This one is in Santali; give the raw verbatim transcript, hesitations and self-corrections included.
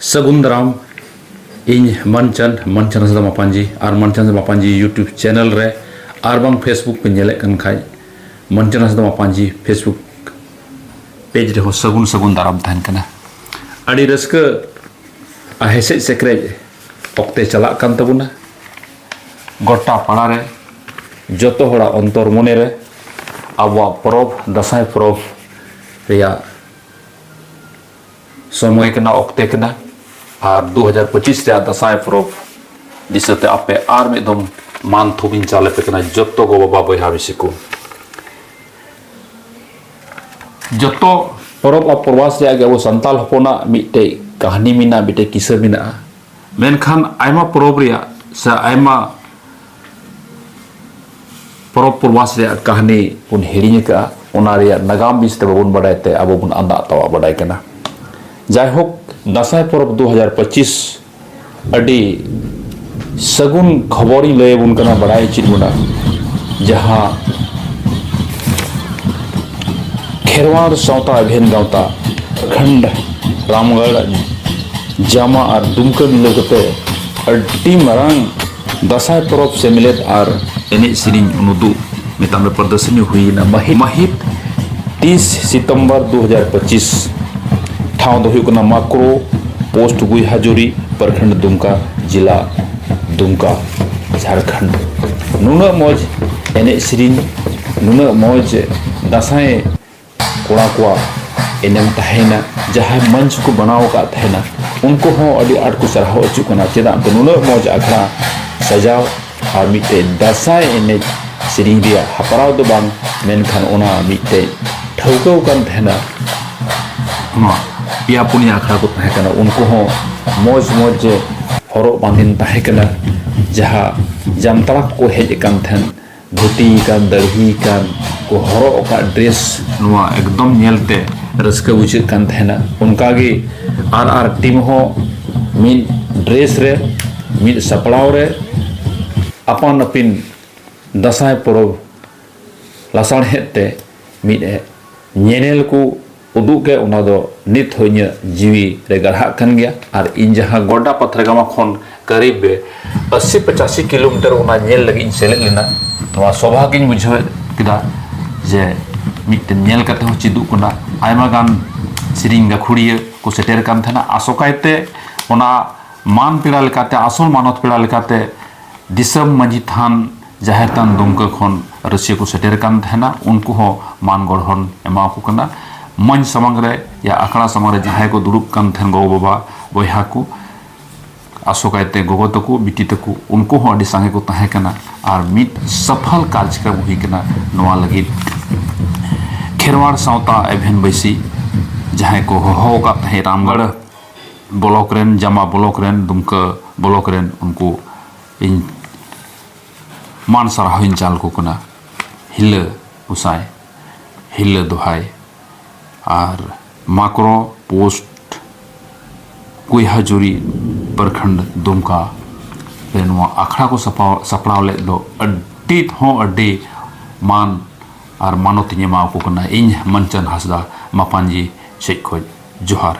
ᱥᱟᱹᱜᱩᱱ ᱫᱟᱨᱟᱢ᱾ ᱤᱧ ᱢᱟᱱᱪᱟᱸᱫᱽ, ᱢᱟᱱᱪᱟᱸᱫᱽ ᱦᱟᱸᱥᱫᱟ ᱢᱟᱯᱟᱧᱡᱤ ᱟᱨ ᱢᱟᱱᱪᱟᱸᱫᱽ ᱦᱟᱸᱥᱫᱟ ᱢᱟᱯᱟᱧᱡᱤ YouTube ᱪᱮᱱᱮᱞ ᱨᱮ ᱟᱨ ᱵᱟᱝ Facebook ᱯᱮ ᱧᱮᱞᱮᱫ ᱠᱟᱱ ᱠᱷᱟᱡ, ᱢᱟᱱᱪᱟᱸᱫᱽ ᱦᱟᱸᱥᱫᱟ ᱢᱟᱯᱟᱧᱡᱤ Facebook ᱯᱮᱡᱽ ᱨᱮᱦᱚᱸ ᱥᱟᱹᱜᱩᱱ ᱥᱟᱹᱜᱩᱱ ᱫᱟᱨᱟᱢ ᱛᱟᱦᱮᱱ ᱠᱟᱱᱟ᱾ ᱟᱹᱰᱤ ᱨᱟᱹᱥᱠᱟᱹ ᱟᱨ ᱦᱮᱥᱮᱡ ᱥᱮᱠᱨᱮᱡ ᱚᱠᱛᱮ ᱪᱟᱞᱟᱜ ᱠᱟᱱ ᱛᱟᱵᱚᱱᱟ᱾ ᱜᱚᱴᱟ ᱯᱟᱲᱟ ᱨᱮ, ᱡᱚᱛᱚ ᱦᱚᱲᱟᱜ ᱚᱱᱛᱚᱨ ᱢᱚᱱᱮ ᱨᱮ ᱟᱵᱚᱣᱟᱜ ᱯᱚᱨᱚᱵᱽ, ᱫᱟᱸᱥᱟᱭ ᱯᱚᱨᱚᱵᱽ ᱨᱮᱭᱟᱜ ᱥᱚᱢᱚᱭ ᱠᱟᱱᱟ, ᱚᱠᱛᱮ ᱠᱟᱱᱟ᱾ ᱟᱨ ᱫᱩ ᱦᱟᱡᱟᱨ ᱯᱚᱸᱪᱤᱥ ᱨᱮᱭᱟᱜ ᱫᱟᱸᱥᱟᱭ ᱯᱚᱨᱚᱵᱽ ᱫᱤᱥᱟᱹᱛᱮ ᱟᱯᱮ ᱟᱨ ᱢᱤᱫ ᱫᱚᱢ ᱢᱟᱱ ᱛᱷᱩᱢ ᱤᱧ ᱪᱟᱞ ᱟᱯᱮ ᱠᱟᱱᱟ, ᱡᱚᱛᱚ ᱜᱚ ᱵᱟᱵᱟ ᱵᱚᱭᱦᱟ ᱢᱤᱥᱤ ᱠᱚ᱾ ᱡᱚᱛᱚ ᱯᱚᱨᱚᱵᱽ ᱟᱨ ᱯᱚᱨᱵᱟᱥ ᱨᱮᱭᱟᱜ ᱜᱮ ᱟᱵᱚ ᱥᱟᱱᱛᱟᱞ ᱦᱚᱯᱚᱱᱟᱜ ᱢᱤᱫᱴᱮᱡ ᱠᱟᱹᱦᱱᱤ ᱢᱮᱱᱟᱜᱼᱟ, ᱢᱤᱫᱴᱮᱡ ᱠᱤᱥᱟᱹ ᱢᱮᱱᱟᱜᱼᱟ᱾ ᱢᱮᱱᱠᱷᱟᱱ ᱟᱭᱢᱟ ᱯᱚᱨᱚᱵᱽ ᱨᱮᱭᱟᱜ ᱥᱮ ᱟᱭᱢᱟ ᱯᱚᱨᱚᱵᱽ ᱯᱚᱨᱵᱟᱥ ᱨᱮᱭᱟᱜ ᱠᱟᱹᱦᱱᱤ ᱵᱚᱱ ᱦᱤᱲᱤᱧ ᱟᱠᱟᱫᱼᱟ, ᱚᱱᱟ ᱨᱮᱭᱟᱜ ᱱᱟᱜᱟᱢ ᱵᱤᱥ ᱛᱮ ᱵᱟᱵᱚᱱ ᱵᱟᱰᱟᱭ ᱛᱮ ᱟᱵᱚ ᱵᱚᱱ ᱟᱸᱫᱟᱜ ᱛᱟᱣᱟᱜ ᱵᱟᱰᱟᱭ ᱠᱟᱱᱟ᱾ ᱡᱟᱭᱦᱳᱠ, ᱫᱟᱸᱥᱟᱭ ᱯᱚᱨᱚᱵᱽ ᱫᱩ ᱦᱟᱡᱟᱨ ᱯᱚᱸᱪᱤᱥ ᱟᱹᱰᱤ ᱥᱟᱹᱜᱩᱱ ᱠᱷᱚᱵᱚᱨᱤᱧ ᱞᱟᱹᱭ ᱟᱵᱚᱱ ᱠᱟᱱᱟ, ᱵᱟᱲᱟᱭ ᱦᱚᱪᱚᱭᱮᱫ ᱵᱚᱱᱟ, ᱡᱟᱦᱟᱸ ᱠᱷᱮᱨᱣᱟᱲ ᱥᱟᱶᱛᱟ ᱮᱵᱷᱮᱱ ᱜᱟᱶᱛᱟ ᱠᱷᱚᱸᱰ ᱨᱟᱢᱜᱚᱲ, ᱡᱟᱢᱟ ᱟᱨ ᱫᱩᱢᱠᱟᱹ ᱢᱤᱞᱟᱹᱣ ᱠᱟᱛᱮ ᱟᱹᱰᱤ ᱢᱟᱨᱟᱝ ᱫᱟᱸᱥᱟᱭ ᱯᱚᱨᱚᱵᱽ ᱥᱮᱢᱞᱮᱫ ᱟᱨ ᱮᱱᱮᱡ ᱥᱮᱨᱮᱧ ᱩᱱᱩᱫᱩᱜ ᱢᱮᱛᱟᱢ ᱨᱮ ᱯᱨᱚᱫᱚᱨᱥᱚᱱᱤ ᱦᱩᱭ ᱮᱱᱟ᱾ ᱢᱟᱹᱦᱤᱛ, ᱢᱟᱹᱦᱤᱛ ᱛᱤᱥ ᱥᱤᱛᱚᱢᱵᱚᱨ ᱫᱩ ᱦᱟᱡᱟᱨ ᱯᱚᱸᱪᱤᱥ᱾ ᱴᱷᱟᱶ ᱫᱚ ᱦᱩᱭᱩᱜ ᱠᱟᱱᱟ ᱢᱟᱠᱨᱳ, ᱯᱳᱥᱴ ᱜᱩᱭᱦᱟᱡᱩᱨᱤ, ᱯᱨᱚᱠᱷᱚᱸᱰ ᱫᱩᱢᱠᱟ, ᱡᱮᱞᱟ ᱫᱩᱢᱠᱟ, ᱡᱷᱟᱲᱠᱷᱚᱸᱰ᱾ ᱱᱩᱱᱟᱹᱜ ᱢᱚᱡᱽ ᱮᱱᱮᱡ ᱥᱮᱨᱮᱧ, ᱱᱩᱱᱟᱹᱜ ᱢᱚᱡᱽ ᱫᱟᱸᱥᱟᱭ ᱠᱚᱲᱟ ᱠᱚᱣᱟᱜ ᱮᱱᱮᱢ ᱛᱟᱦᱮᱸᱭᱮᱱᱟ᱾ ᱡᱟᱦᱟᱸᱭ ᱢᱚᱧᱪ ᱠᱚ ᱵᱮᱱᱟᱣ ᱟᱠᱟᱫ ᱛᱟᱦᱮᱱᱟ, ᱩᱱᱠᱩ ᱦᱚᱸ ᱟᱹᱰᱤ ᱟᱸᱴ ᱠᱚ ᱥᱟᱨᱦᱟᱣ ᱦᱚᱪᱚᱜ ᱠᱟᱱᱟ᱾ ᱪᱮᱫᱟᱜ ᱛᱮ ᱱᱩᱱᱟᱹᱜ ᱢᱚᱡᱽ ᱟᱠᱷᱲᱟ ᱥᱟᱡᱟᱣ ᱟᱨ ᱢᱤᱫᱴᱮᱡ ᱫᱟᱸᱥᱟᱭ ᱮᱱᱮᱡ ᱥᱮᱨᱮᱧ ᱨᱮᱭᱟᱜ ᱦᱟᱯᱲᱟᱣ ᱫᱚ ᱵᱟᱝ, ᱢᱮᱱᱠᱷᱟᱱ ᱚᱱᱟ ᱢᱤᱫᱴᱮᱡ ᱴᱷᱟᱹᱣᱠᱟᱹ ᱠᱟᱱ ᱛᱟᱦᱮᱱᱟ᱾ ᱱᱚᱣᱟ ᱯᱮᱭᱟ ᱯᱩᱱᱭᱟ ᱟᱠᱷᱲᱟ ᱠᱚ ᱛᱟᱦᱮᱸ ᱠᱟᱱᱟ, ᱩᱱᱠᱩ ᱦᱚᱸ ᱢᱚᱡᱽ ᱢᱚᱡᱽ ᱦᱚᱨᱚᱜ ᱵᱟᱸᱫᱮᱱ ᱛᱟᱦᱮᱸ ᱠᱟᱱᱟ᱾ ᱡᱟᱦᱟᱸ ᱡᱟᱢᱛᱟᱲᱟ ᱠᱚ ᱦᱮᱡ ᱟᱠᱟᱱ ᱛᱟᱦᱮᱱ, ᱫᱷᱩᱛᱤ ᱠᱟᱱ, ᱫᱟᱹᱲᱦᱤ ᱠᱟᱱ, ᱠᱚ ᱦᱚᱨᱚᱜ ᱟᱠᱟᱫ ᱰᱨᱮᱥ, ᱱᱚᱣᱟ ᱮᱠᱫᱚᱢ ᱧᱮᱞᱛᱮ ᱨᱟᱹᱥᱠᱟᱹ ᱵᱩᱡᱷᱟᱹᱜ ᱠᱟᱱ ᱛᱟᱦᱮᱱᱟ᱾ ᱚᱱᱠᱟᱜᱮ ᱟᱨ ᱟᱨ ᱴᱤᱢ ᱦᱚᱸ ᱢᱤᱫ ᱰᱨᱮᱥ ᱨᱮ, ᱢᱤᱫ ᱥᱟᱯᱲᱟᱣ ᱨᱮ, ᱟᱯᱟᱱ ᱟᱹᱯᱤᱱ ᱫᱟᱸᱥᱟᱭ ᱯᱚᱨᱚᱵᱽ ᱞᱟᱥᱟᱲᱦᱮᱫ ᱛᱮ ᱢᱤᱫ ᱮ ᱧᱮᱱᱮᱞ ᱠᱚ ᱩᱫᱩᱜ ᱠᱮᱫ, ᱚᱱᱟ ᱫᱚ ᱱᱤᱛ ᱦᱚᱸ ᱤᱧᱟᱹᱜ ᱡᱤᱣᱤ ᱨᱮ ᱜᱟᱨᱦᱟᱜ ᱠᱟᱱ ᱜᱮᱭᱟ᱾ ᱟᱨ ᱤᱧ ᱡᱟᱦᱟᱸ ᱜᱚᱰᱟ ᱯᱟᱛᱷᱨᱮᱜᱟᱢᱟ ᱠᱷᱚᱱ ᱠᱟᱹᱨᱤᱵ ᱵᱮ ᱟᱥᱤ ᱯᱚᱪᱟᱥᱤ ᱠᱤᱞᱳᱢᱤᱴᱟᱨ ᱚᱱᱟ ᱧᱮᱞ ᱞᱟᱹᱜᱤᱫ ᱤᱧ ᱥᱮᱞᱮᱫ ᱞᱮᱱᱟ, ᱱᱚᱣᱟ ᱥᱚᱵᱷᱟ ᱜᱤᱧ ᱵᱩᱡᱷᱟᱹᱣᱮᱫ ᱠᱮᱫᱟ ᱡᱮ ᱢᱤᱫᱴᱮᱱ ᱧᱮᱞ ᱠᱟᱛᱮ ᱦᱚᱸ ᱪᱮᱫᱚᱜ ᱠᱟᱱᱟ᱾ ᱟᱭᱢᱟ ᱜᱟᱱ ᱥᱮᱨᱮᱧ ᱜᱟᱹᱠᱷᱩᱲᱤᱭᱟᱹ ᱠᱚ ᱥᱮᱴᱮᱨ ᱠᱟᱱ ᱛᱟᱦᱮᱱᱟ᱾ ᱟᱥᱚᱠᱟᱭᱛᱮ ᱚᱱᱟ ᱢᱟᱱ ᱯᱮᱲᱟ ᱞᱮᱠᱟᱛᱮ, ᱟᱥᱚᱞ ᱢᱟᱱᱚᱛ ᱯᱮᱲᱟ ᱞᱮᱠᱟᱛᱮ ᱫᱤᱥᱚᱢ ᱢᱟᱹᱡᱷᱤ ᱛᱷᱟᱱ ᱡᱟᱦᱮᱨ ᱛᱷᱟᱱ ᱫᱩᱢᱠᱟᱹ ᱠᱷᱚᱱ ᱨᱟᱹᱥᱤᱭᱟᱹ ᱠᱚ ᱥᱮᱴᱮᱨ ᱠᱟᱱ ᱛᱟᱦᱮᱱᱟ᱾ ᱩᱱᱠᱩ ᱦᱚᱸ ᱢᱟᱱ ᱜᱚᱲᱦᱚᱱ ᱮᱢᱟᱣᱟᱠᱚ ᱠᱟᱱᱟ᱾ ᱢᱟᱹᱧ ᱥᱟᱢᱟᱝ ᱨᱮ ᱭᱟ ᱟᱠᱷᱲᱟ ᱥᱟᱢᱟᱝ ᱨᱮ ᱡᱟᱦᱟᱸᱭ ᱠᱚ ᱫᱩᱲᱩᱵ ᱠᱟᱱ ᱛᱟᱦᱮᱱ, ᱜᱚᱜᱚ ᱵᱟᱵᱟ, ᱵᱚᱭᱦᱟ ᱠᱚ, ᱟᱥᱚᱠᱟᱭᱛᱮ ᱜᱚᱜᱚ ᱛᱟᱠᱚ, ᱵᱤᱴᱤ ᱛᱟᱠᱚ, ᱩᱱᱠᱩ ᱦᱚᱸ ᱟᱹᱰᱤ ᱥᱟᱸᱜᱮ ᱠᱚ ᱛᱟᱦᱮᱸ ᱠᱟᱱᱟ᱾ ᱟᱨ ᱢᱤᱫ ᱥᱟᱯᱷᱟᱞ ᱠᱟᱨᱡᱚᱠᱨᱚᱢ ᱦᱩᱭ ᱠᱟᱱᱟ ᱱᱚᱣᱟ ᱞᱟᱹᱜᱤᱫ᱾ ᱠᱷᱮᱨᱣᱟᱲ ᱥᱟᱶᱛᱟ ᱮᱵᱷᱮᱱ ᱵᱟᱹᱭᱥᱤ ᱡᱟᱦᱟᱸᱭ ᱠᱚ ᱦᱚᱦᱚ ᱟᱠᱟᱫ ᱛᱟᱦᱮᱸᱫ, ᱨᱟᱢᱜᱚᱲ ᱵᱞᱚᱠ ᱨᱮᱱ, ᱡᱟᱢᱟ ᱵᱞᱚᱠ ᱨᱮᱱ, ᱫᱩᱢᱠᱟᱹ ᱵᱞᱚᱠ ᱨᱮᱱ, ᱩᱱᱠᱩ ᱤᱧ ᱢᱟᱱ ᱥᱟᱨᱦᱟᱣ ᱤᱧ ᱪᱟᱞ ᱟᱠᱚ ᱠᱟᱱᱟ᱾ ᱦᱤᱞᱟᱹ ᱜᱚᱸᱥᱟᱭ, ᱦᱤᱞᱟᱹ ᱫᱚᱦᱟᱭ ᱟᱨ ᱢᱟᱠᱨᱚ ᱯᱳᱥᱴ ᱠᱩᱭᱦᱟᱡᱩᱨᱤ ᱯᱨᱚᱠᱷᱚᱸᱰ ᱫᱩᱢᱠᱟ ᱨᱮ ᱱᱚᱣᱟ ᱟᱠᱷᱲᱟ ᱠᱚ ᱥᱟᱯᱲᱟᱣ, ᱥᱟᱯᱲᱟᱣ ᱞᱮᱫ ᱫᱚ ᱟᱹᱰᱤ ᱦᱚᱸ ᱟᱹᱰᱤ ᱢᱟᱱ ᱟᱨ ᱢᱟᱱᱚᱛ ᱤᱧ ᱮᱢᱟ ᱟᱠᱚ ᱠᱟᱱᱟ᱾ ᱤᱧ ᱢᱟᱱᱪᱟᱱ ᱦᱟᱸᱥᱫᱟ ᱢᱟᱯᱟᱱᱡᱤ ᱥᱮᱡ ᱠᱷᱚᱡ ᱡᱚᱦᱟᱨ᱾